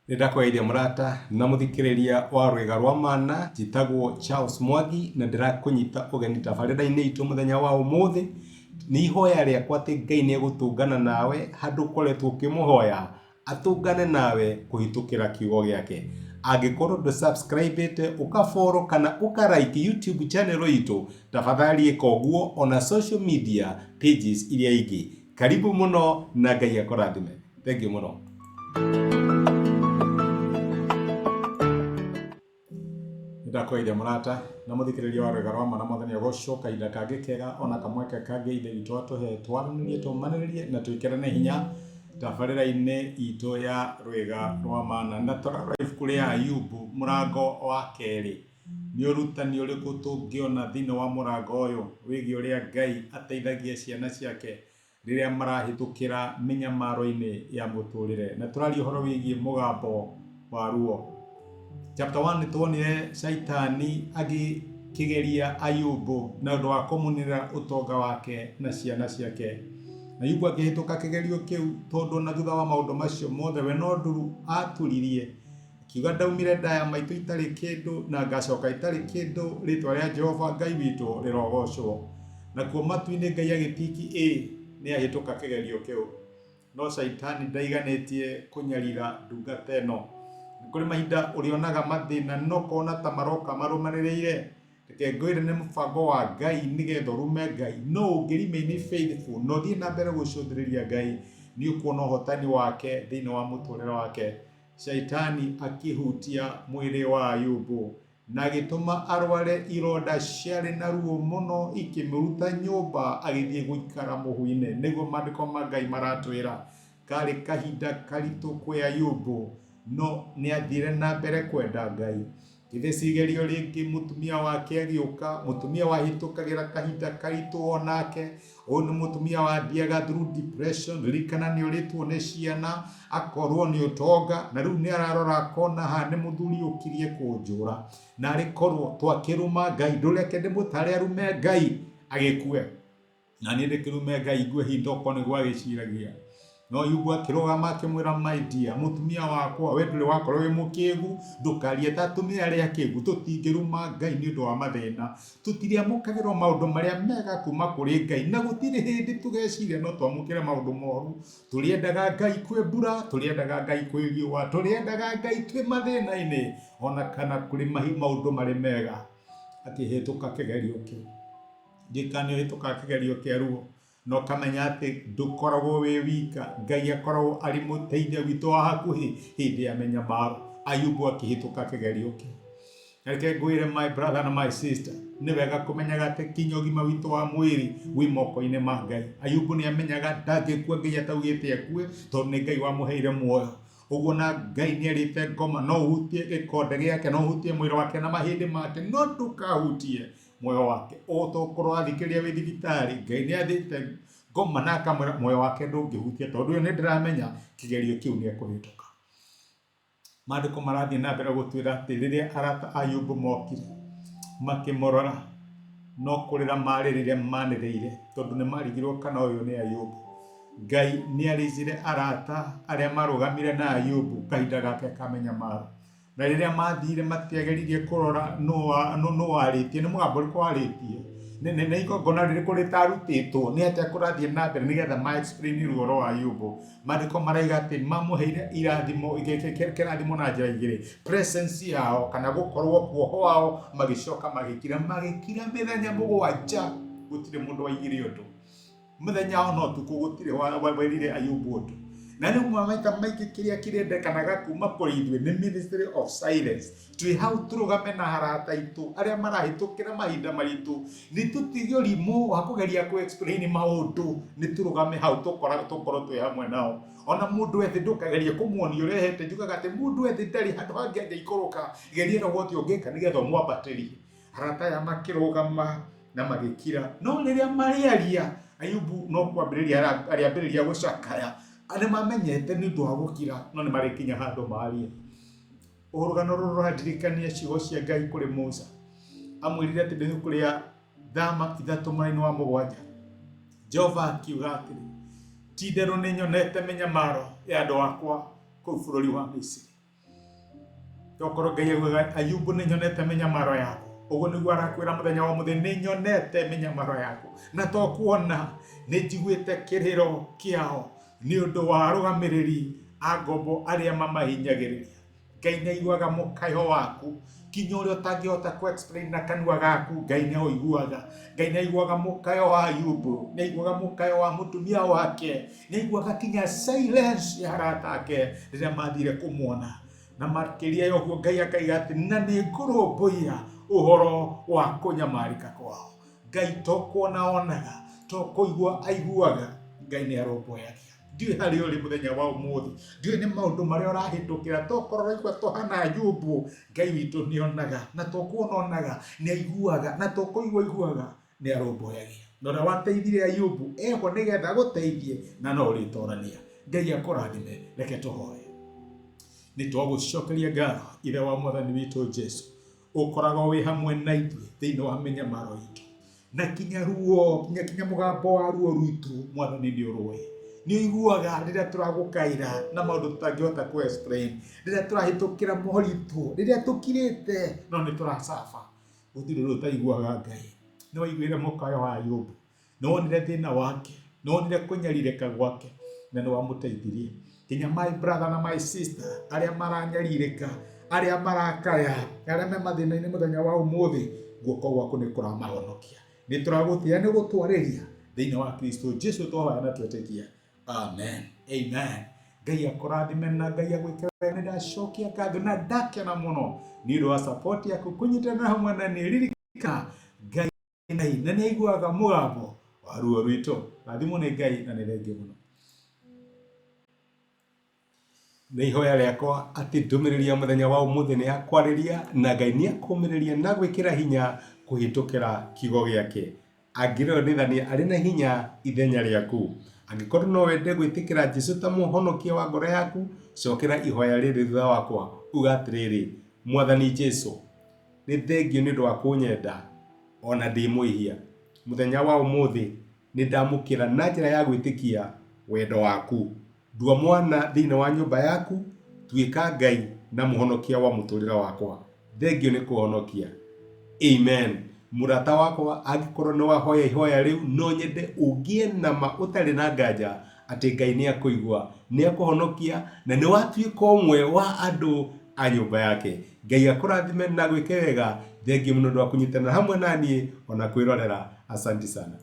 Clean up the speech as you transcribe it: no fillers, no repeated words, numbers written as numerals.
Nĩ ndakũgeithia mũrata na mũthikĩrĩria wa Rwĩga rwa Mana, njĩtagwo Charles Mwangi na ndĩrakũnyita ũgeni tabarĩra-inĩ itũ mũthenya wa ũmũthĩ. Nĩ ihoya rĩakwa atĩ Ngai nĩ egũtũngana nawe handũ ũkoretwo ũkĩmũhoya, atũngane nawe kũhĩtũkĩra kiugo gĩake. Angĩkorwo ndũ subscribe ĩte, ũka follow kana ũka like YouTube channel itũ, tafadhali ĩka ũguo ona social media pages iria ingĩ. Karibu mũno na Ngai akũrathime. Thank you mũno. Nĩndakũgeithia mũrata na mũthikĩrĩria wa Rwĩga rwa Mana Mwathani agocwo kahinda kangĩ kega ona kamweke kangĩ Ithe witũ atũhe twaranĩrie tũmanĩrĩrie na twĩkĩrane hinya tabarĩra-inĩ itũ ya Rwĩga rwa Mana na tũrarora ibuku rĩa Ayubu mũrango wa kerĩ. Nĩ ũrutani ũrĩkũ tũngĩona thĩinĩ wa mũrango ũyũ wĩgiĩ ũrĩa Ngai ateithagia ciana ciake rĩrĩa marahĩtũkĩra mĩnyamaro-inĩ ya mũtũrĩre? Na tũraria ũhoro wĩgiĩ mũgambo wa ruo. Chapter 1 nĩ tuonire Shaitani agĩkĩgeria Ayubu na ũndũ wa kũmũninĩra ũtonga wake na ciana ciake. Ayubu akĩhĩtũka kĩgerio kĩu tondũ na thutha wa maũndũ macio mothe we no nduru aturirie. Akiuga ndaumire nda ya maitũ itarĩ kĩndũ na ngacoka itarĩ kĩndũ, rĩtwa rĩa Jehova Ngai witũ rĩrogocwo. Nakuo matu-inĩ Ngai agĩtiki ĩ nĩ ahĩtũka kĩgerio kĩu. No Shaitani ndaiganĩtie kũnyarira ndungata ĩno. Nĩ kũrĩ mahinda ũrĩonaga mathĩna na ũkona ta maroka marũmanĩrĩire. Reke ngwĩre nĩ mũbango wa Ngai nĩgetha ũrume Ngai. No ũngĩ remain faithful na ũthiĩ na mbere gũcũthĩrĩria Ngai, nĩ ũkuona ũhotani wake thĩinĩ wa mũtũrĩre wake. Shaitani akĩhutia mwĩrĩ wa Ayubu na agĩtũma arware ironda ciarĩ na ruo mũno ikĩmũruta nyũmba agĩthiĩ gũikara mũhu-inĩ. Nĩguo maandĩko ma Ngai maratwĩra. Karĩ kahinda karitũ kwĩ Ayubu, no nĩ athire na mbere kwenda Ngai. Githĩ ci igerio rĩngĩ mũtumia wake agĩũka, mũtumia wahĩtũkagĩra kahinda karitũ o nake. Ũyũ nĩ mũtumia wathiaga through depression, ririkana nĩ orĩtwo nĩ ciana, akorwo nĩ ũtonga, na rĩu nĩ ararora akona haha nĩ mũthuri ũkirie kũnjũra. Narĩ korwo twakĩruma Ngai, ndũreke ndĩmũtare arume Ngai agĩkue. Na niĩ ndĩkĩrume Ngai ngue hihi tokorwo nĩguo agĩciragia. No Ayubu akĩrũgama akĩmwĩra, my dear, mũtumia wakwa, we ndũrĩ wakorwo wĩ mũkĩgu, ndũkarie ta atumia arĩa akĩgu, tũtingĩruma Ngai nĩ ũndũ wa mathĩna, tũtirĩamũkagĩra o maũndũ marĩa mega kuma kũrĩ Ngai, na gũtirĩ hĩndĩ tũgeciria no twamũkĩre maũndũ moru. Tũrĩendaga Ngai kwĩ mbura, tũrĩendaga Ngai kwĩ riũa, tũrĩendaga Ngai twĩ mathĩna-inĩ, ona kana kũrĩ maũndũ marĩ mega. Akĩhĩtũka kĩgerio kĩu. Ndiũĩ kana nĩ ũhĩtũkaga kĩgerio kĩa ruo, na ũkamenya atĩ ndũkoragwo wĩ wika, Ngai akoragwo arĩ mũteithia witũ wa hakuhĩ hĩndĩ ya mĩnyamaro. Ayubu akĩhĩtũka kĩgerio kĩu. Reke ngwĩre my brother na my sister, nĩ wega kũmenyaga atĩ kinya ũgima witũ wa mwĩrĩ wĩ moko-inĩ ma Ngai. Ayubu nĩ amenyaga ndangĩkua Ngai ataugĩte akue, tondũ nĩ Ngai wamũheire muoyo. Ũguo na Ngai nĩ erĩte ngoma no ũhutie gĩkonde gĩake, no ũhutie mwĩrĩ wake na mahĩndĩ make, no ndũkahutie muoyo wake. O ta ũkorwo athikĩrĩria wĩ thibitarĩ, Ngai nĩ athĩte ngoma na akamwĩra muoyo wake ndũngĩhutia tondũ ũyũ nĩ ndĩramenya kĩgerio kĩu nĩ ekũhĩtũka. Maandĩko marathiĩ na mbere gũtwĩra atĩ rĩrĩa arata a Ayubu mokire makĩmũrora, no kũrĩra marĩrire manĩrĩire tondũ nĩ marigirwo kana ũyũ nĩ Ayubu. Ngai nĩ arĩcire arata arĩa marũgamire na Ayubu kahinda gake ka mĩnyamaro. Na rĩrĩa mathiire matiageririe kũrora nũ warĩtie, nĩ mũgambo ũrĩkũ warĩtie, nĩ igongona rĩrĩkũ rĩtarutĩtwo, nĩ atĩa kũrathiĩ na mbere nĩgetha ma explain ruo rwa Ayubu. Maandĩko maraiga atĩ mamũheire irathimo, kĩrathimo na njĩra igĩrĩ, presence yao kana gũkorwo kuo kwao, magĩcoka magĩkira, magĩkira mĩthenya mũgwanja, gũtirĩ mũndũ waigire ũndũ. Mũthenya ona ũtukũ gũtirĩ werire Ayubu ũndũ. Na rĩu maita maingĩ kĩrĩa kĩrendekanaga kuma kũrĩ ithuĩ nĩ ministry of silence. Twĩ hau tũrũgame na arata aitũ arĩa marahĩtũkĩra mahinda maritũ, nĩ tũtige ũrimũ wa kũgeria kũ explain maũndũ, nĩ tũrũgame hau tũkorwo twĩ hamwe nao. Ona mũndũ ethĩ ndũkagerie kũmuonia ũrehete, njugaga atĩ mũndũ ethĩ ndarĩ handũ hangĩ angĩikũrũka, geria ũrĩa wothe ũngĩka nĩgetha ũmwambatĩrie. Arata aya makĩrũgama na magĩkira. No rĩrĩa marĩaria, Ayubu no kwambĩrĩria arĩambĩrĩria gũcakaya. Nĩ mamenyete nĩ ũndũ wa gũkira, no nĩ marĩkinya handũ marie. Rũgano rũrũ rũrandirikania ciugo cia Ngai kũrĩ Musa. Amwĩrire atĩ ndĩ kũrĩa Thama 3 mũraini wa 7. Jehova akiuga atĩrĩ, ti-itherũ nĩ nyonete mĩnyamaro ya andũ akwa kũu bũrũri wa Misiri. Tokorwo Ngai augaga, Ayubu, nĩ nyonete mĩnyamaro yaku, ũguo nĩguo arakwĩra mũthenya wa ũmũthĩ, nĩ nyonete mĩnyamaro yaku, na to kuona, nĩ njiguĩte kĩrĩro kĩao nĩ ũndũ wa arũgamĩrĩri a ngombo arĩa mamahinyagĩrĩria. Ngai nĩ aiguaga mũkayo waku kinya ũrĩa ũtangĩhota kũ explain na kanua gaku, Ngai nĩ aũiguaga. Ngai nĩ aiguaga mũkayo wa Ayubu, nĩ aiguaga mũkayo wa mũtumia wake, nĩ aiguaga kinya silence ya arata ake rĩrĩa mathire kũmuona. Na makĩria ya ũguo Ngai akaiga atĩ na nĩ ngũrũmbũiya ũhoro wa kũnyamarĩka kwao. Ngai to kuona onaga, to kũigua aiguaga, Ngai nĩ arũmbũyagia. Ndiũĩ harĩa ũrĩ mũthenya wa ũmũthĩ, ndiũĩ nĩ maũndũ marĩa ũrahĩtũkĩra, tokorwo ũraigua tũhana Ayubu, Ngai witũ nĩ onaga, na to kuona onaga, nĩ aiguaga, na to kũigua aiguaga, nĩ arũmbũyagia. Na ũrĩa wateithirie Ayubu eho nĩgetha agũteithie, na no ũrĩtorania. Ngai akũrathime. Reke tũhoe. Nĩ twagũcokeria ngatho Ithe wa Mwathani witũ Jesu, ũkoragwo wĩ hamwe na ithuĩ thĩinĩ wa mĩnyamaro itũ, na kinya ruo, kinya kinya mũgambo wa ruo rwitũ, Mwathani nĩ ũrũĩ. Nĩ ũiguaga rĩrĩa tũragũkaĩra na maũndũ tũtangĩhota kũ explain, rĩrĩa tũrahĩtũkĩra moritũ, rĩrĩa tũkirĩte no nĩ tũracaba. Gũtirĩ ũndũ ũtaiguaga Ngai. Nĩ waiguire mũkayo wa Ayubu, nĩ wonire thĩna wake, nĩ wonire kũnyarirĩka gwake, na nĩ wamũteithirie. Nginya my brother na my sister arĩa maranyarirĩka, arĩa marakaya, arĩa me mathĩna-inĩ mũthenya wa ũmũthĩ, guoko gwaku nĩ kũramahonokia. Nĩ tũragũtĩĩa nĩ gũtwarĩria thĩinĩ wa Kristo Jesu twahoya na twetĩkia. Amen. Amen. Ngai akũrathime na Ngai agwĩke wega. Nĩ ndacokia ngatho na ndakena mũno nĩ ũndũ wa support yaku kũnyitanĩra hamwe na niĩ. Ririkana Ngai na nĩ aiguaga mũgambo wa ruo rwitũ. Rathimwo nĩ Ngai na nĩ thengiũ mũno. Nĩ ihoya rĩakwa atĩ ndũmĩrĩri ya mũthenya wa ũmũthĩ nĩ yakwarĩria na Ngai nĩ akũmĩrĩria na gwĩkĩra hinya kũhĩtũkĩra kiugo gĩake. Angĩrĩonithania arĩ na hinya ithenya rĩaku. Angĩkorwo no wende gwĩtĩkĩra Jesu ta mũhonokia wa ngoro yaku, cokera ihoya rĩrĩ thutha wakwa, uga atĩrĩrĩ, Mwathani Jesu, nĩ thengiũ nĩ ũndũ wa kũnyenda o na ndĩ mwĩhia. Mũthenya wa ũmũthĩ nĩ ndamũkĩra na njĩra ya gwĩtĩkia wendo waku. Ndua mwana thĩinĩ wa nyũmba yaku, tuĩka Ngai na mũhonokia wa mũtũrĩre wakwa. Thengiũ nĩ kũhonokia. Amen. Mũrata wakwa, angĩkorwo nĩ wahoya ihoya rĩu, no nyende ũgĩe na ma ũtarĩ na nganja atĩ Ngai nĩ akũigua, nĩ akũhonokia na nĩ watuĩka ũmwe wa andũ a nyũmba yake. Ngai akũrathime na agwĩke wega. Thengiũ mũno nĩ ũndũ wa kũnyitanĩra hamwe na niĩ ona kwĩrorera. Asanti sana.